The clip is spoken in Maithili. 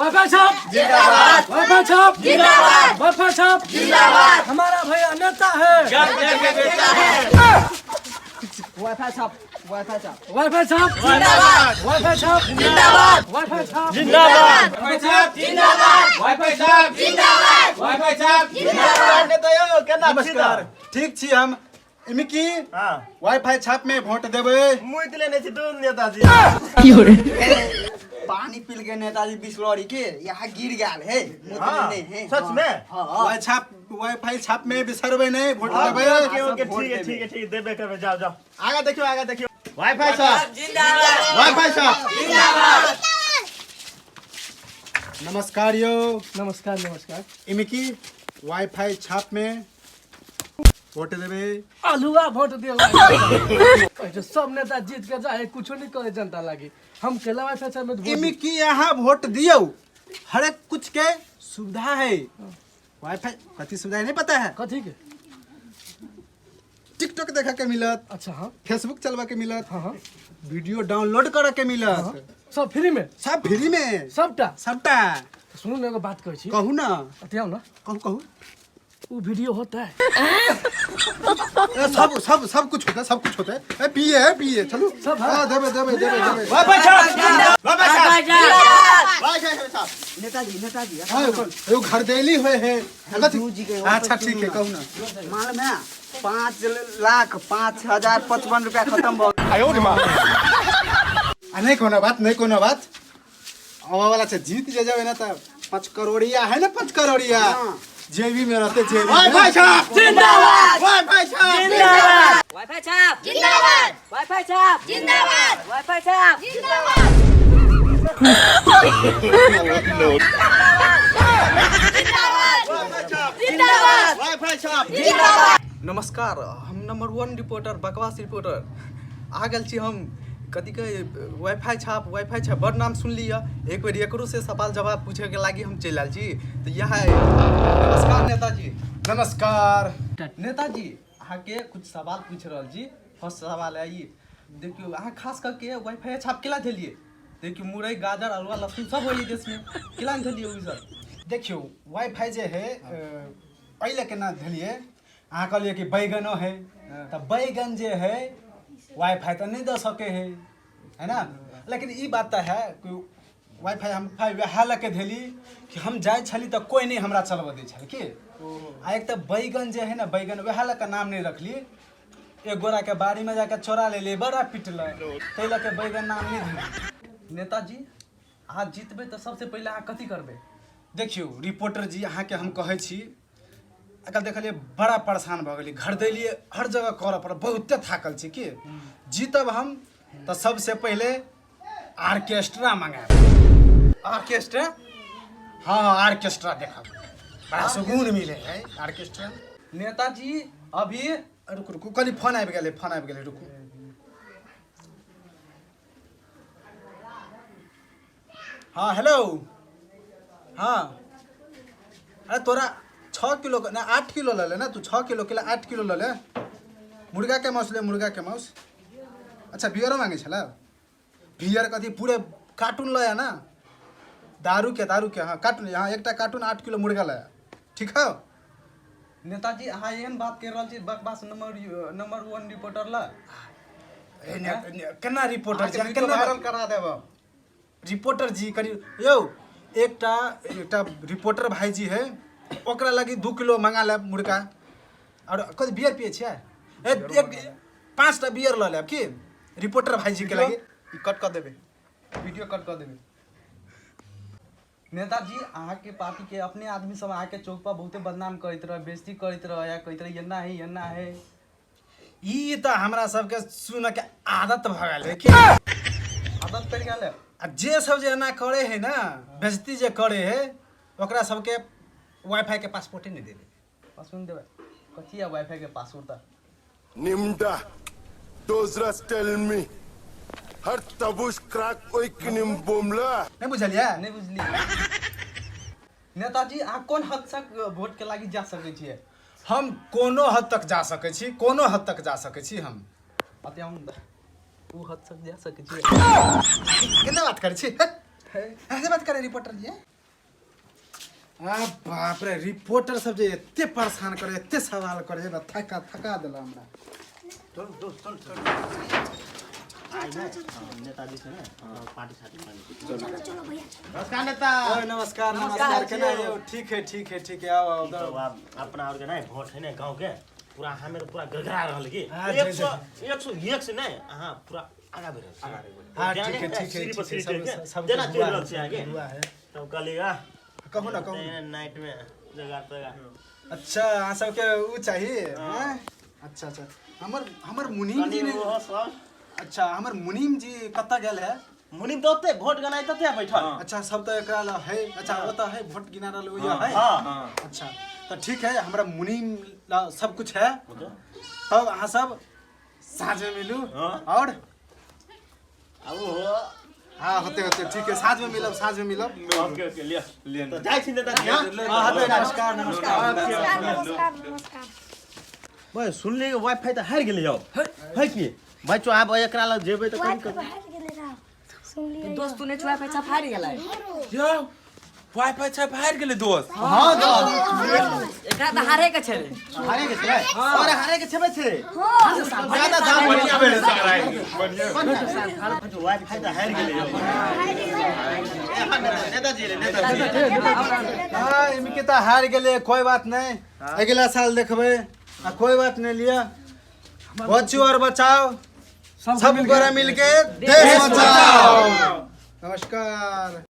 वाईफाई छाप जिंदाबाद। वाईफाई छाप जिंदाबाद। वाईफाई छाप जिंदाबाद। हमारा भैया नेता है। वाईफाई छाप, वाईफाई छाप। वाईफाई छाप जिंदाबाद। वाईफाई छाप जिंदाबाद। वाईफाई छाप जिंदाबाद। वाईफाई छाप जिंदाबाद। वाईफाई छाप जिंदाबाद। वाईफाई छाप। जिंदाबाद। नेता यौ केना छी नमस्कार, ठीक छी हम। इमिकी हां वाईफाई छाप में वोट देबै। मुइत लेने छी दून नेताजी। पानी पिल के नेताजी बिसलरी के यहाँ गिर गेल है। मुत हाँ, लेने है। सच में? हाँ, हाँ। वाई छाप, वाईफाई छाप में बिसरबै नहीं, वोट देबै। ओके ओके, ठीक है ठीक है ठीक है, देबे करबै। जाओ जाओ, आगा देखियो, आगा देखियो। वाईफाई छाप जिंदाबाद। वाईफाई छाप जिंदाबाद। नमस्कार यो। नमस्कार नमस्कार। इमिकी वाईफाई छाप में वोट देबै। आलुआ वोट दिए, सब नेता जीत के जाए, कुछो नहीं करे जनता लागी। हम केला वाईफाई छाप में वोट दी। इमिकी यहाँ वोट दियौ, हर एक कुछ के सुविधा है। वाईफाई कथी सुविधा है नहीं पता है? कथी के? टिकटॉक देखा के मिलत। अच्छा, हाँ। फेसबुक चलवा के मिलत। हाँ हाँ। वीडियो डाउनलोड करे के मिलत। सब फ्री में? सब फ्री में। सबटा? सबटा। सुनू ने, एगो बात कहै छी। कहू ना। अथी आउ ना। कहू कहू। उ वीडियो होता है? ए, सब सब सब कुछ होता है, सब कुछ होता है। ए पिए है, पिए चलू। सब है? हाँ, देबे देबे देबे देबे। वाईफाई छाप वाईफाई छाप वाईफाई छाप। नेताजी, नेताजी। हाँ, एगो घर देली हुए है। दू जी के। अच्छा ठीक है, कहू ना। मालूम है, 5,05,055 रुपया खत्म भ आ नहीं कोनो बात, नहीं कोनो बात। आवा वाला छै, जीत जे जाबे ना त 5 करोड़िया है ना, 5 करोड़िया जेबी में रहते, जेबी में। वाईफाई छाप जिंदाबाद। वाईफाई छाप जिंदाबाद। वाईफाई छाप जिंदाबाद। वाईफाई छाप जिंदाबाद। वाईफाई छाप जिंदाबाद। जिंदाबाद। जिंदाबाद। वाईफाई छाप। जिंदाबाद। नमस्कार, हम नंबर 1 रिपोर्टर, बकवास रिपोर्टर आ गेल छी। हम कथी कहै, वाईफाई छाप, वाईफाई छाप बड़ नाम सुनली यऽ। एक बेर एकरो से सवाल जवाब पूछैके लागी हम चलि आयल छी। तऽ इएह। नमस्कार नेताजी। नमस्कार। नेताजी, अहाँके कुछ सवाल पूछि रहल छी। फर्स्ट सवाल है ई, देखियौ, अहाँ खास करके वाईफाई छाप केला धेलियै? देखियौ, मुरई, गाजर, अल्हुआ, लहसुन सब होइए देशमे, केला नहि धेलियै ओ सब? देखियौ, वाईफाई जे है, एहि लए केना धेलियै, अहाँ कहलियै कि बैगनो है, तऽ बैगन जे है वाईफाई तऽ नहि दऽ सकै है, है ना? लेकिन ई बात तऽ है कि वाईफाई हम फाइ वएह लऽ के धेली कि हम जाइ छली तऽ कोइ नहि हमरा चलबऽ दै छल कि। आ एक तऽ बैगन जे है ने, बैगन वएह लऽ कऽ नाम नहि रखली। एक गोराके बाड़ीमे जाके चोरा लेलियै, बड़ा पिटलै, ताहि लऽ के बैगन नाम नहि धेली। नेताजी, अहाँ जीतबै तऽ सबसे पहिले अहाँ कथी करबै? देखियौ रिपोर्टर जी, अहाँके हम कहै छी, आइकाल्हि देखलियै बड़ा परेशान भऽ गेलियै, घर देलियै, हर जगह करऽ पड़ल, बहुते थाकल छी कि। जीतब हम तऽ सबसे पहिले आर्केस्ट्रा मंगायब। ऑर्केस्ट्रा? हाँ हाँ, आर्केस्ट्रा देखब, बड़ा सुकून मिले है आर्केस्ट्रा। नेताजी, अभी रुकू रुकू, कनि फोन आबि गेलै, फोन आबि गेलै, रुकू। हाँ हेलो, हाँ, अरे तोरा 6 किलो ना 8 किलो लऽ ले ना तू, 6 किलो के 8 किलो लऽ ले। मुर्गा के माउस ले, मुर्गा के माउस। अच्छा, बियरो मांगे छला? बियर कथी, पूरे कार्टून लया ना, दारू के, दारू के। हाँ, कार्टून, हाँ, एकटा कार्टून 8 किलो मुर्गा लया, ठीक है? नेताजी, अहाँ एहन बात कहि रहल छी बकवास नंबर नंबर 1 रिपोर्टर ला? ए, केना रिपोर्टर जी, अहाँके वीडियो केना वायरल करा देब हम। रिपोर्टर जी, कनि यौ, एकटा एकटा रिपोर्टर भाईजी है, ओकरा लगी 2 किलो मंगा लेब मुर्गा। और कथी, बियर पिए छियै? ए, एक 5टा बियर लऽ लेब की रिपोर्टर भाईजी के लगी। ई कट कऽ देबै, वीडियो कट कऽ देबै। नेताजी, अहाँके पार्टी के अपने आदमी सब अहाँके चौक पर बहुते बदनाम करैत रहे, बेइज्जती करैत रहे, या कहैत रहे एना है, एना है। ई तऽ हमरा सबके सुनऽ के आदत भऽ गेल है कि। आदत पड़ि गेल है। आ जे सब जे एना करे है ना, बेइज्जती जे करे है, ओकरा सबके वाईफाई के पासपोर्टे नहि देबै। पासवर्ड देबै कथी है वाईफाई के पासवर्ड तऽ? Nimda, those tell me, हर तबुश क्रैक ओइक निम बोमला। नहि बुझलियै? नहि बुझलियै। नेताजी, अहाँ कोन हद तक वोट के लागी जा सकै छियै? हम कोनो हद तक जा सकै छी, कोनो हद तक जा सकै छी हम। अते हम ओ हद तक जा सकै छियै। केना बात करै छी? हे। ऐसे बात करे रिपोर्टर जी। आ बाप रे, रिपोर्टर सब जे एते परेशान करे, एते सवाल करे ना, थका थका देला हमरा। नेताजी से ने पार्टी साटी। चलो चलो भैया। नमस्कार नेता। ओए, नमस्कार नमस्कार, केना यौ? ठीक है ठीक है ठीक है, आओ आओ। तो आब अपना और के नहीं वोट है ने गांव के पूरा, हमें तो पूरा गड़गड़ा रहल की हाँ, 101 से नहीं अहाँ पूरा आगा बढ़ रहल छी। हाँ ठीक है ठीक है ठीक है, सब सब जेना चलि रहल छी आगे। हुआ है। तब कहलियै कहू ना, कहू ना। नाइट में जगह तगह। अच्छा, अहाँ सबके उ चाहिए? हैं? अच्छा अच्छा, हमर हमर मुनीम जी कनि ने ओहो सब। अच्छा, हमर मुनीम जी कतऽ गेल है? मुनीम तऽ ओते वोट गनाइ तते बैठल। अच्छा, सब तऽ एकरा ला है। अच्छा, ओतऽ है वोट गिना रहल ओ है। हाँ। अच्छा तो ठीक है, हमरा मुनीम ला सब कुछ है, तब अहाँ सब साँझ में मिलू। हाँ। और आ ओहो। हाँ होते होते, ठीक है, साँझ में मिलब, साँझ में मिलब। ओके ओके, लिअ तऽ जाइ छी नेताजी। हाँ? हाँ होते, नमस्कार नमस्कार। नमस्कार नमस्कार नमस्कार। भाइ सुनली वाईफाई तऽ हारि गेलै यौ है की भाइ चो, आब एकरा लग जेबै तऽ कनि वाईफाई बाहर गेलै रहा सुनलियै। दोस्त, तू नहि वाईफाई छाप हारि गेलै। यौ, वाईफाई छाप हारि गेलै दोस्त। हाँ दोस्त। एकरा तऽ हारे के छलै। हारे के छै और हारे के छेबै छै ज्यादा दाम। बढ़िया भेलै सर, बढ़िया। वाईफाई तऽ हारि गेलै यौ। नेताजी एलै, नेताजी। हाँ, इनके तो हार गेले, कोई बात नहीं, अगला साल देखबै। आ कोई बात नहीं, लिया बच्चू और बचाओ, सब गोरा मिलके देश बचाओ। नमस्कार।